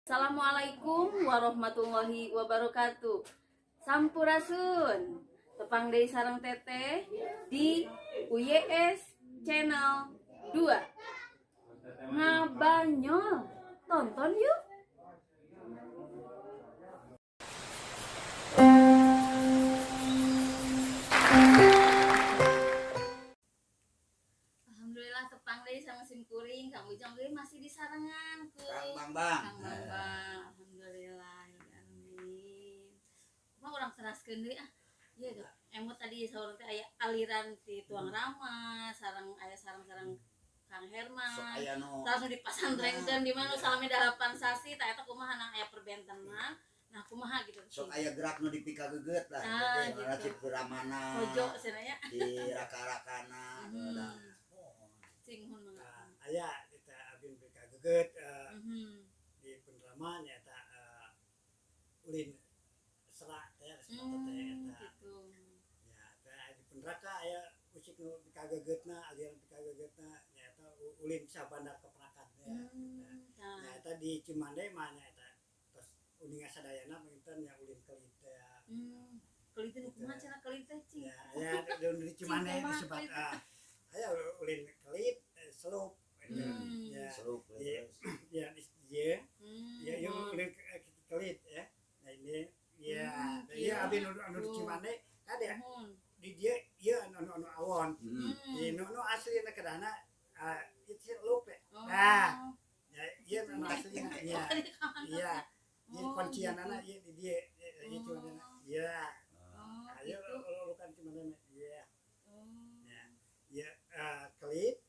Assalamualaikum warahmatullahi wabarakatuh. Sampurasun. Tepang deui sareng Teteh di UYS Channel 2. Ngabanyol. Tonton yuk. Alhamdulillah tepang deui sama sim kuring, Kang Ujang deui masih di sarengan ku Kang Bang Bang. Kang Bambang. Alhamdulillah alamin. Mah urang teraskeun deui ah. Ieu yeah, emot tadi saurang teh aya aliran ti Tuang Rama, sareng aya sareng-sareng Kang Herman. Sok aya nu Langsung dipasantrenkeun di mana salami 8 sasi tah eta kumaha nang aya perbentenan. Nah kumaha gitu. Sok aya gerak nu dipikageget lah. Ah, Gitu. gitu. Di Ramana. Hojo cenah nya. Di raka-rakana. Sing hun mangga. Aya eta abdi pikageget di Pundrama nyaeta ulin serak teh disebut teh eta. Gitu. Ya teh di Pundraka aya usik nu pikagegetna, aliran pikagegetna nyaeta ulin sabandar keprakan teh. Nah. Nyaeta di Cimande mah nyaeta tos uninga sadayana panginten nya ulin kelit teh. Kelit nu kumaha cenah kelit teh cing? Ya, ya di Cimande disebut aya ulin kelit selup. Ya. Selup. Iya. Ya, ya. Ya, ya ulin kelit ya. Nah ini ya, ya abi nu anu di Cimande kade di dia ieu anu anu awon. Di nu nu aslina kedana itu selup. Nah, ya ieu anu aslina ya. Iya. Jadi kuncianana ieu di dia ieu Cimande. Iya. Ayo ulukan Cimande. Iya. Ya. Ya kelit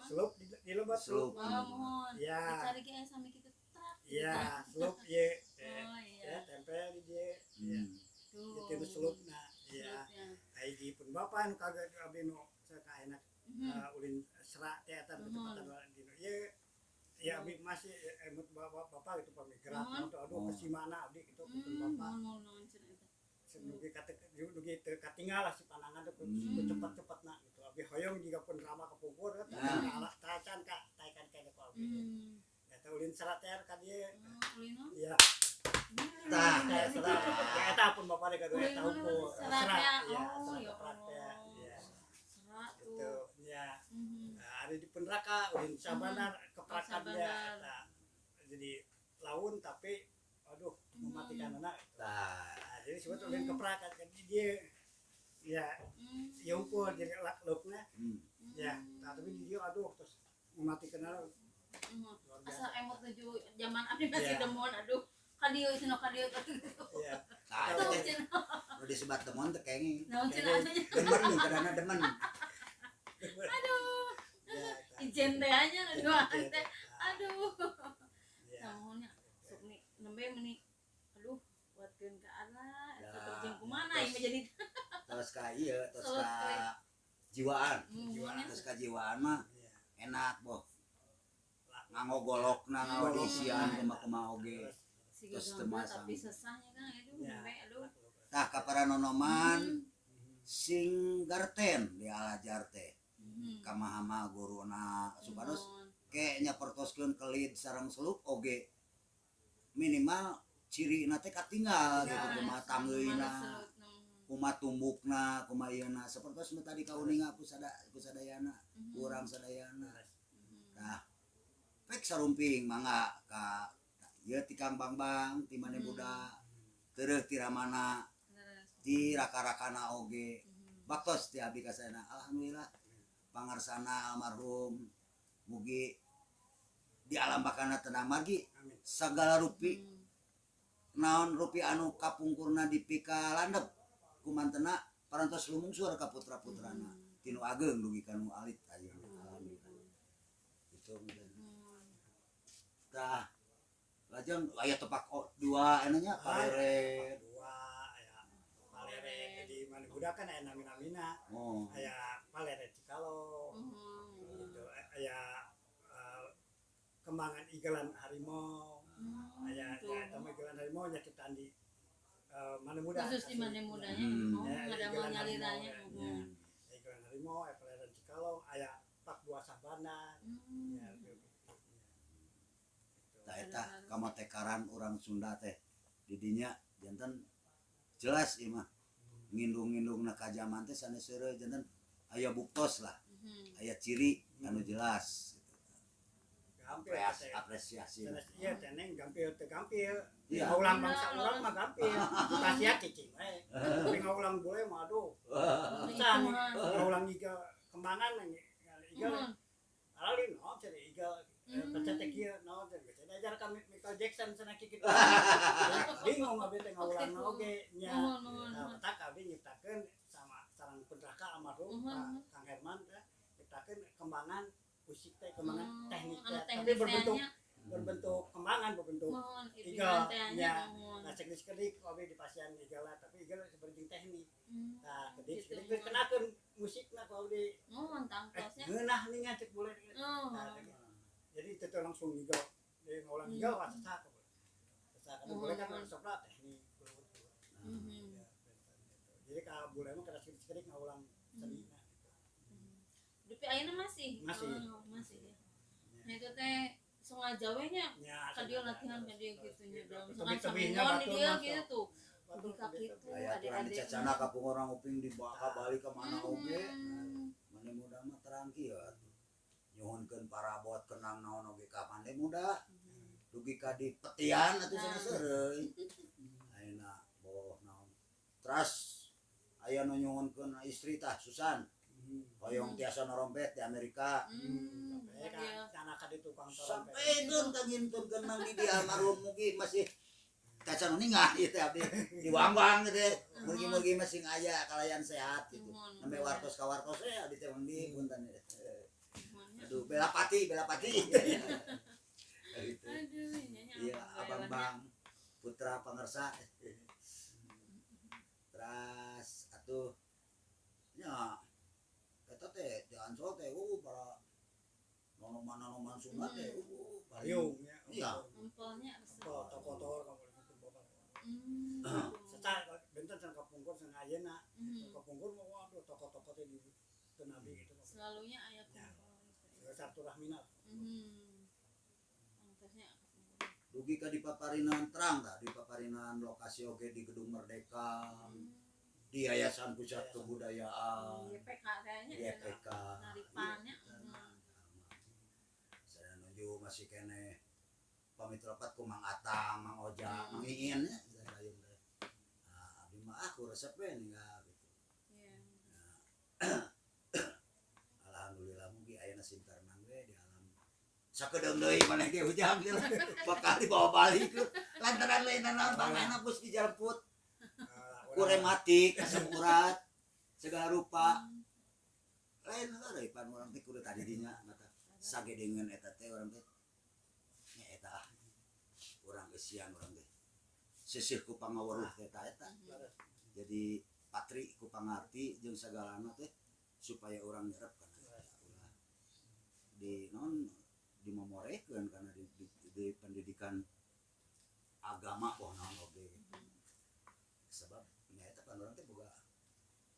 selup di lomba selup. Oh, mohon. Ya. Dicari ge sami kitu trak. Iya, selup ieu. Oh iya. Ya, tempel di dia. Iya. Itu selupna. Iya. Ai di pun bapa nu kagak abdi nu sakaenak ulin serak teh eta kecepatan di nu ieu. Ya abdi masih emut bapak gitu pamigerak aduh ke simana abdi gitu pun bapak. Dugi kate dugi teu katinggal lah si panangan teh cepet-cepetna gitu. Abdi hoyong jiga pun rama kapungkur alah tacan ka taekan keneh ku abdi. Eta ulin serat teh ka dieu. Ulin Iya. Tah, serat. Ya eta pun bapak teh gaduh eta hukum. Serat. Ya, Oh, serat ya keprak teh. Allah. Iya. Serat Gitu. tuh. Ya. Nah, ada di Penraka ulin sabanar keprakan dia eta. Jadi laun tapi aduh mematikan anak. Tah. Nah, jadi sebut ulin keprakan jadi dia ya ya ukur jadi lauknya ya nah, tapi di dia aduh terus mematikan anak. Asa emot nuju zaman abdi masih demon aduh kadieu cenah kadieu gitu. Iya. Tah eta teh nu disebat demon teh kenging. Naon cenah atuh nya? Demen kadana demen. Aduh. Ijen teh nya nu duaan teh. Aduh. Naon nya sok ni nembe meuni aduh buatkeun ka Allah eta terjeng kumaha ieu mah jadi terus ka ieu terus ka jiwaan. Terus ka jiwaan mah enak boh. Nganggo golokna nganggo diisian kumaha-kumaha oge. Terus teu masang. Tapi sesahnya kan aduh nembe aduh. Tah ka para nonoman sing garten di alajar teh. Kamahama guruna supados ke nyapertoskeun kelit sareng selup oge minimal cirina teh katinggal gitu kumaha tanggeuyna kumaha tumbukna kumaha ieuna sapertos nu tadi kauninga ku sadayana urang sadayana. Tah pek sarumping mangga ka ieu ti Kang Bang-bang ti Mane Budak tereuh ti Ramana ti raka-rakana oge baktos ti abdi ka sadayana. Alhamdulillah pangarsana almarhum mugi di alam bakana tenang margi sagala rupi naon rupi anu kapungkurna dipika landep kumantena parantos lumungsur ka putra-putrana tinu ageng dugi ka nu alit ayeuna. Alhamdulillah itu tah lajeng aya tepak dua enanya palere dua aya palere di Mane Budak kan aya nami-namina aya palere Cikalo gitu aya kembangan igelan harimau aya ya eta mah igelan harimau nya ciptaan di Mane Muda khusus di Mane Mudanya ada mau nyalirannya igelan harimau aya palere Cikalong aya pak dua sabana ya gitu. Tah eta kamotekaran urang Sunda teh di dinya janten jelas ieu mah ngindung-ngindungna ka jaman teh sanes seureuy janten aya buktos lah, aya ciri anu jelas gitu. Gampil Apresiasi. Iya teneng gampil teu gampil. Iya. Ngaulang bangsa urang mah gampil. Kasia cicing we. Tapi ngaulang bule mah aduh. Susah ngaulang iga kembangan iga. Alali naon cenah iga pecet teh kieu naon cenah geus diajar ka Michael Jackson cenah kitu. Bingung abdi teh ngaulang oge nya. Nah, petak abdi nyiptakeun sama sareng putraka almarhum Pak Kang Herman teh nyiptakeun kembangan musik teh, kembangan teknik teh, tapi berbentuk kembangan, berbentuk iga nya. Nah, sekedik-sekedik abdi di pasian igala, tapi igala seperti teknik. Nah, kedik-sekedik kenakeun musikna ku abdi. Mohon tangtosnya. Ngeunah nih cek bule. Nah, jadi itu tuh langsung iga, di ngulang iga wah sesah. Sesah kan bule kan sopra teknik. Jadi ka bule mah keras sekedik ngulang seni. Dupi ayeuna masih. Masih. Nah itu teh sengaja we nya ka dieu latihan ka dieu kitu nya dalam sengaja di dieu kitu tuh. Dugi ka kitu adik-adik. Cacana ka pungurang uping dibawa ka balik ka mana oge. Mane muda mah terang kieu atuh. Nyuhunkeun parabot kenang naon oge ka mane muda. Dugi ka di petian atuh sanes seureuy. Ayeuna boh naon. Teras aya nu nyuhunkeun istri tah Susan. Hoyong tiasa norompet di Amerika. Sampai geun ka ngintunkeun mang di almarhum mugi masih kaca nu ninggal ieu teh abdi diwangwang teh mugi-mugi masih aya kalayan sehat gitu. Nembe wartos ka wartos we abdi teh mandi punten. Aduh belapati belapati. Gitu. Iya Abang Bang Putra Pangersa. Teras atuh nya eta teh di Ancol teh para nonoman-nonoman Sunda teh pariung nya. Iya. Empolnya tokoh-tokoh secara benten sareng kapungkur sareng ayeuna. Kapungkur mah waduh tokoh-tokoh teh di teu nabi gitu. Selalunya aya kumpul gitu. Silaturahmina. Dugi ka di paparinan terang tah di paparinan lokasi oge di Gedung Merdeka. Di Yayasan Pusat Kebudayaan. YPK kayaknya. YPK. Naripannya. Saya nuju masih keneh pamit rapat ku Mang Atang, Mang Oja, Mang Iin nya. Nah, abdi mah aku resep we ninggal gitu. Iya. Nah, alhamdulillah mugi ayeuna sintarnang we di alam. Sakedeung deui maneh ge hujang gitu. Bakal dibawa balik lantaran lain naon bangana bus dijemput. Ku rematik, asam urat, segala rupa. Lain heureuy pan urang teh kudu tadi dinya mata. Sagedengeun eta teh urang teh nya eta urang eusian urang teh. Sisih ku pangaweruh teh eta eta. Jadi patri ku pangarti jeung sagalana teh supaya urang nyerep kana ulah di non dimomorekeun kana di pendidikan agama boh naon oge. Sebab nya eta pan urang teh boga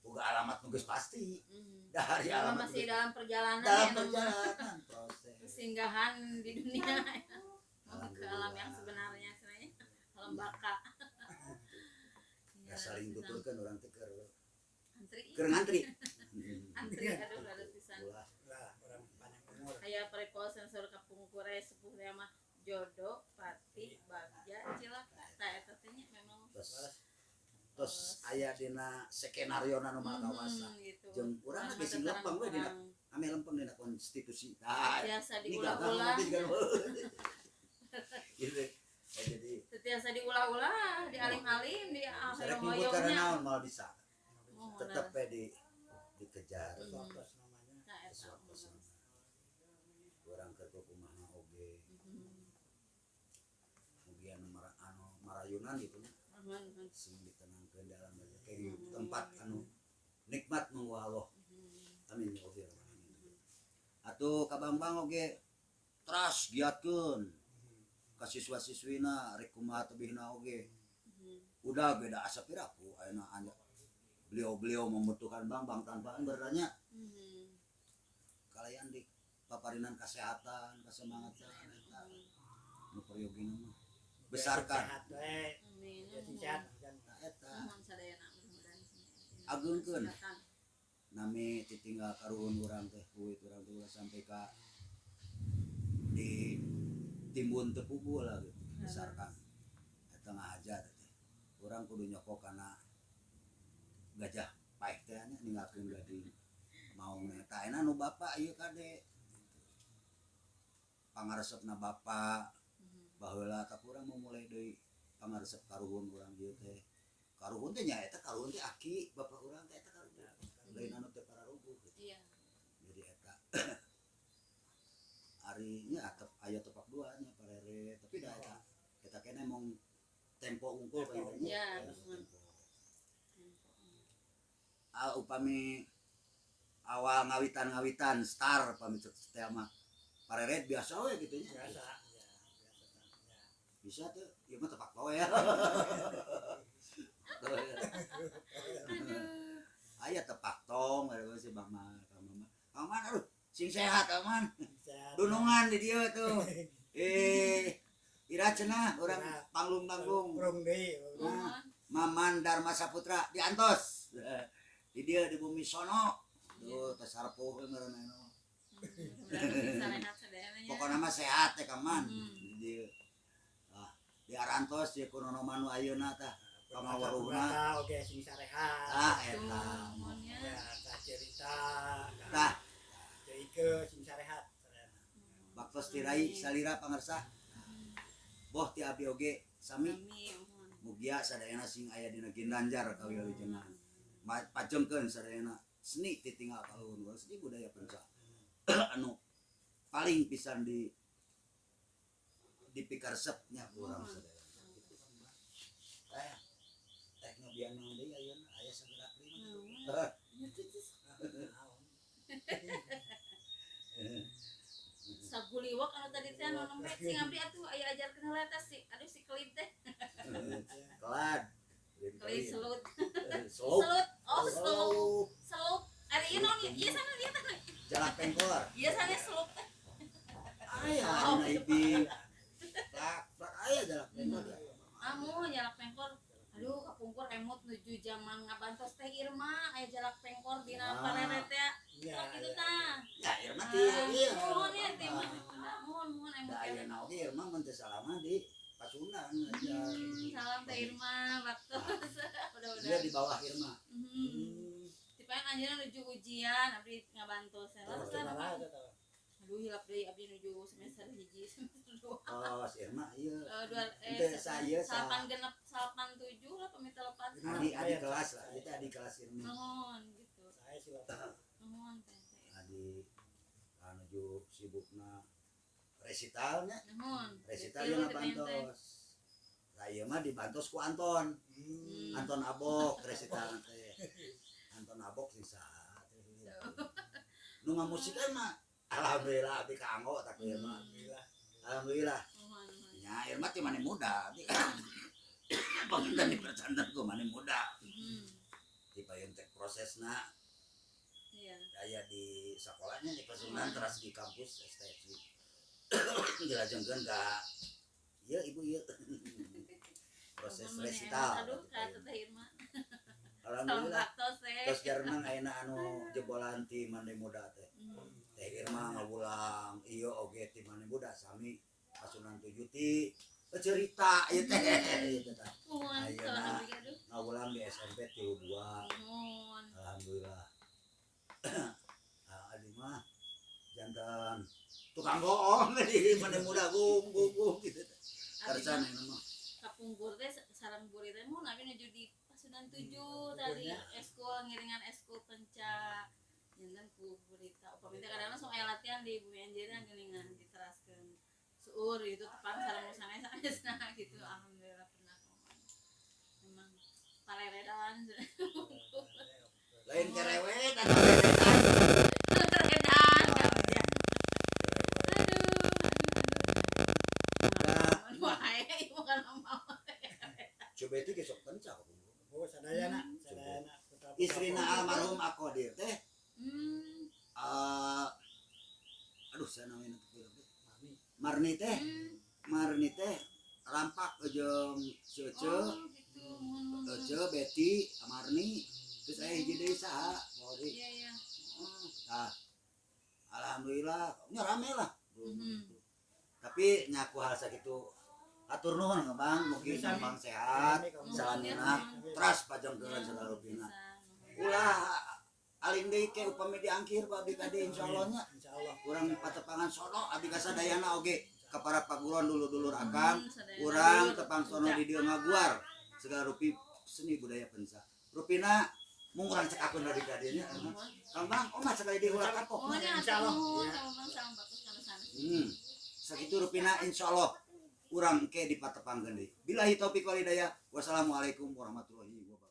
alamat nu geus pasti. Dari alamat masih dalam perjalanan. Dalam perjalanan proses. Persinggahan di dunia. Mau ke alam yang sebenarnya sebenarnya alam baka. Ya saling tuturkeun urang teh keur antri. Keur ngantri. Antri aduh rada pisan. Lah urang panjang umur. Aya paripol sensor kapungkur aya sepuh teh mah jodoh, pati, bagja, cilaka. Tah eta teh nya memang terus aya dina skenario nu maha kawasa. Jeung urang ge sing lempeng we dina ame lempeng dina konstitusi. Tah biasa diulah-ulah. Gitu. Jadi setiasa diulah-ulah, dialim-alim, di hoyong-hoyongnya. Karena naon moal bisa. Tetep we dikejar. Sesuatu namanya. Urang keur kumaha oge. Mugi anu marayunan gitu nya. Sing ditenangkeun dalam kayak tempat anu nikmat mangwaloh. Amin ya Allah. Atuh ka Bang-bang oge teras giatkeun ka siswa-siswina rek kumaha tebihna oge. Udah beda asa piraku ayeuna beliau-beliau membutuhkan Bang-bang tanpa bertanya. Kalian di paparinan kesehatan, kesemangatan eta. Nu peryogina mah. Besarkan. Sehat we. Amin. Ya sing sehat kan. Nah, eta Mohon sadayana mudah-mudahan. Agungkeun. Kesehatan. Nami ditinggal karuhun urang teh, buit urang teh ulah sampai ka di timbun teu puguh lah gitu. Besarkan. Eta ngahaja teh. Urang kudu nyokok kana gajah paeh teh nya ninggalkeun gading. Maung eta ayeuna nu bapak ieu kade. Pangaresepna bapak baheula tapi urang mau mulai deui pangaresep karuhun urang ieu teh. Karuhun teh nya eta karuhun teh aki bapak urang teh eta karuhun. Lain anu teh pararuguh gitu. Iya. Jadi eta ari nya atep aya tepak dua nya parere tapi da eta eta keneh mong tempo unggul Tempo. kayaknya. Iya, Tempo. betul. Ah, upami awal ngawitan-ngawitan star upami cek teh mah pareret biasa we gitu nya. Biasa. Ya, biasa. Ya. Bisa tuh, ieu mah tepak toel. Toel. Aduh. Aya tepak tong ada si Bang Mama, Kang Mama. Kang Man aduh, sing sehat Kang Man. Sehat. Dunungan di dieu tuh. Eh, ira cenah urang panggung-panggung. Urung deui. Nah. Mohon. Maman Dharma Saputra diantos. Di dieu di bumi sono. Tuh teh sarpuh we meureun anu. Mudah-mudahan bisa rehat sadayana nya. Pokona mah sehat teh Kang Man. Hmm. Di dieu. Ah, di arantos ieu kuno nu ayeuna tah. Pangaweruhna. Oke, sing sarehat. Ah Tuh, eta. mohon nya. Ya, tah cerita. Tah Ike sing sarehat. baktos tirai salira pangersa. Boh ti abdi oge sami Amin. Mohon. mugia sadayana sing aya dina ginanjar kawilujengan. Pajengkeun sadayana seni titinggal kaluhur urang seni budaya penca anu paling pisan di dipikaresep nya ku urang sadayana. Eh, teh nyobian naon deui ayeuna aya sagerak deui mah. Saguliwak anu tadi teh anu nembe sing abdi atuh aya ajarkeun heula teh si aduh si kelid teh. Kelad. Kelid selut. Selup. Selut. Oh, selup. Selup. Selup. Ari ieu naon ieu sana ieu teh. Jalak pengkor. Ieu sana selup teh. Aya dina ibing. Plak, plak aya jalak pengkor. Amu jalak pengkor. Aduh kapungkur emut nuju zaman ngabantos teh Irma aya jalak pengkor dina Ah. pareret teh. Ya, Sok kitu tah. Ya Irma ti ieu. Mohon ya teh mah. Mohon mohon emut. Da ayeuna oge Irma mun teu salah mah di Pasundan ngajar. Salam teh Irma waktu Dia udah-udah. di bawah Irma. Tipain anjeunna nuju ujian abdi ngabantos teh. Lalu Terus teh mana eta? Aduh hilap deui abdi nuju semester 1 semester 2. Oh, si Irma ieu. Dua Ente saya sa 8 6 8 7 lah pamit lepat. adik adik kelas lah, itu adik kelas Irma. Nuhun gitu. Saya sih bapak. Nuhun teh. Teh. Adik anu sibukna resitalnya, Nuhun. resital Gitu, yang teh teh. ngabantos. Lah ieu mah dibantos ku Anton. Anton Abok resital teh. Anton Abok sing saha teh. Nu ngamusikan mah alhamdulillah abdi kaanggo tak ieu mah. Alhamdulillah. Alhamdulillah. Nuhun nuhun. Nya Irma teh maneh muda. Abdi panginten dipercanten ku maneh muda. Dipayun teh prosesna Iya. aya di sekolahnya di Pasundan teras di kampus STFC. Dilajengkeun ka ieu ibu ieu. Proses Nuhun, resital. Aduh ka Teteh Irma. Salam Alhamdulillah. baktos teh. Terus jarang ayeuna anu jebolan ti Mande Muda teh. Teh Irma ngawulang ieu oge ti Mande Muda sami Pasundan 7 ti cerita ieu teh ieu teh tah. Nuhun Ayeuna. salam abdi aduh. Ngawulang di SMP 32. Nuhun. Alhamdulillah. Ah, adi mah jantan tukang bohong di Mande Muda gung gung gung gitu. Abdi Karsan mah ayeuna mah. kapungkur teh sareng buri teh mun abdi nuju di Pasundan 7 tadi eskul ngiringan eskul penca janten ku berita upami teh kadang langsung aya latihan di bumi anjeunna geuningan diteraskeun seueur gitu tepang sareng nu sanes-sanesna gitu alhamdulillah pernah memang paleredan. Lain kerewet atau reretan. Redan ya. Aduh. Nah. Wah, ieu bukan mau. Coba itu gesok penca kapungkur. Oh, sadayana, sadayana. Putra-putra. Istrina almarhum Akodir teh aduh saya namanya teh Mami. Marni teh. Marni. jeung Cece. Oh, gitu. Muhun, muhun. Ece, Betty, Amarni, terus aya hiji deui saha? Bawa deui. Iya. Nah, alhamdulillah, nya rame lah. Tapi nyaku hal sakitu atur nuhun Bang, mugi Sami. Bang sehat, salamina, teras pajangkeun segala rupina. Ulah alim deui ke upami diangkir ku abdi kade, insyaallah nya. Insyaallah. Urang patepangan sono abdi kasadayana oge ka para paguron dulur-dulur akang, Sadayana urang dulur. Tepang sono di dieu ngaguar segala rupi seni budaya penca. Rupina mung urang cekakeun dari ka dieu nya. Kang Bang, oh mah sekali di ulah kapok. Oh, nya Insyaallah. nuhun Iya. sama Bang, sama bagus kana sana. Sakitu rupina, insyaallah urang ke dipatepangkeun deui. Billahi taufik wal hidayah. Wassalamualaikum warahmatullahi wabarakatuh.